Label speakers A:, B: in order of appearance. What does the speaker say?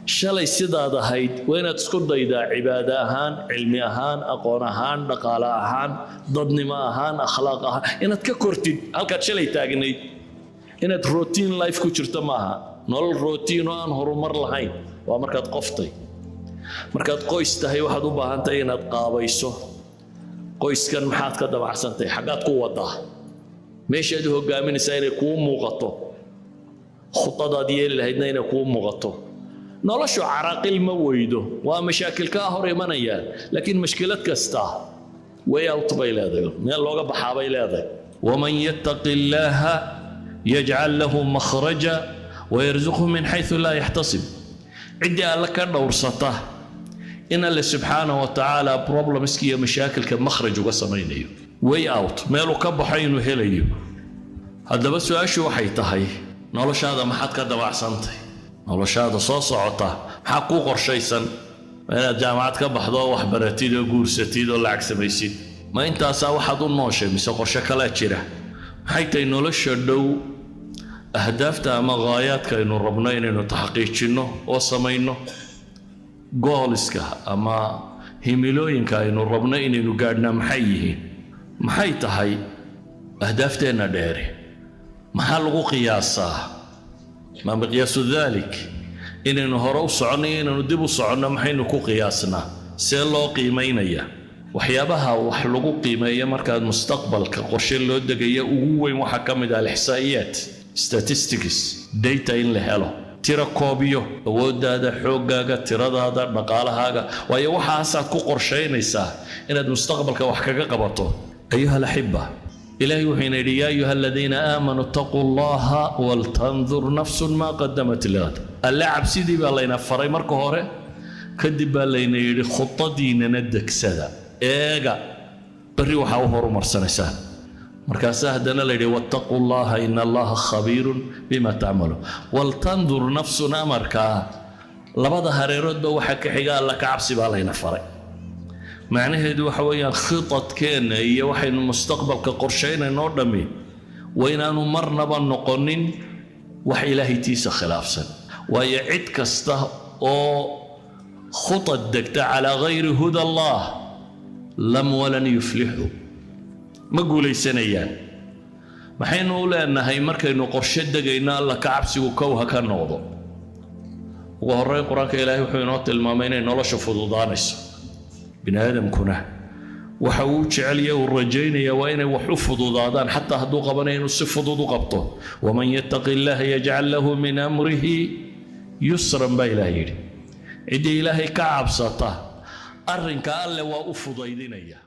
A: Shalay sidaad ahayd waa inaad isku daydaa, cibaado ahaan, cilmi ahaan, aqoon ahaan, dhaqaale ahaan, dadnimo ahaan, akhlaaq ahaan, inaad ka kortid halkaad shalay taagnayd. Inaad routine life ku jirto maaha. Nolol routine oo aan horumar lahayn waa markaad qoftay. Markaad qoys tahay, waxaad u baahan tahay inaad qaabayso qoyskan. Maxaad ka damacsantahay? Xaggaad ku wadaa? Meeshaad u hogaaminaysaa inay kuu muuqato, khudadaad yeeli lahaydna inay kuu muuqato. Noloshu caraaqil ma weydo, waa mashaakil kaa hor imanayaan, laakiin mashkilad kasta way out bay leedahay, meel looga baxaa bay leedahay. ومن يتق الله يجعل له مخرجا ويرزقه من حيث لا يحتسب. Ciddii Alle ka dhowrsata in Alle subxaanahu wa tacaala problemska iyo mashaakilka makhraj uga samaynayo, way out, meeluu ka baxo inuu helayo. Haddaba su-aashu waxay tahay: noloshaada maxaad ka dabacsantay? Noloshaada soo socota maxaa kuu qorshaysan? Ma inaad jaamacad ka baxdo oo waxbaratid oo guursatid oo lacag samaysid? Ma intaasaa waxaad u nooshay, mise qorshe kalaa jira? Maxay tahay nolosha dhow ahdaafta ama ghaayaadka aynu rabno inaynu taxqiijinno oo samayno? Goalska ama himilooyinka aynu rabno inaynu gaadhnaa maxay yihiin? Maxay tahay ahdaafteenna dheeri? Maxaa lagu qiyaasaa? ما مقياس ذلك? Inaynu hore u soconno iyo inaynu dib u soconno maxaynu ku qiyaasnaa? See loo qiimaynaya? Waxyaabaha wax lagu qiimeeyo markaad mustaqbalka qorshe loo degayo ugu weyn waxaa ka mid ah الإحصائيات, statistics, data in la helo, tira koobiyo awooddaada, xooggaaga, tiradaada, dhaqaalahaaga, waayo waxaasaad ku qorshaynaysaa inaad mustaqbalka wax kaga qabato. أيها الأحبة, Ilaahay wuxuu ina yidhi: يا أيها الذين آمنوا اتقوا الله ولتنظر نفس ما قدمت لغد. Alle cabsidii baa layna faray marka hore, kadib baa layna yidhi: khudadiinana degsada, eega berri waxaa u horumarsanaysaan. Markaasaa haddana la yidhi: واتقوا الله إن الله خبير بما تعملون. ولتنظر نفس, amarkaa labada hareeroodba waxaa ka xiga Alla ka cabsi baa layna faray. Macnaheedu waxa weeyaan, khitadkeenna iyo waxaynu mustaqbalka qorshaynayno dhammi waa inaanu marnaba noqonin wax Ilaahay tiisa khilaafsan, waayo cid kasta oo khutad degta على غير هدى الله لم ولن يفلحوا, ma guulaysanayaan. Maxaynu u leenahay markaynu qorshe degayno Alla ka cabsigu kow ha ka noqdo? Ugu horreyn, Qur-aanka Ilaahay wuxuu inoo tilmaamay inay nolosha fududaanayso. Bini aadamkuna waxa uu jecelya uu rajaynaya waa inay wax u fududaadaan, xataa hadduu qabanayo inuu si fudud u qabto. ومن يتق الله يجعل له من أمره يسرا baa Ilaah yidhi. Ciddii Ilaahay ka cabsata, arrinka Alle waa u fudaydinaya.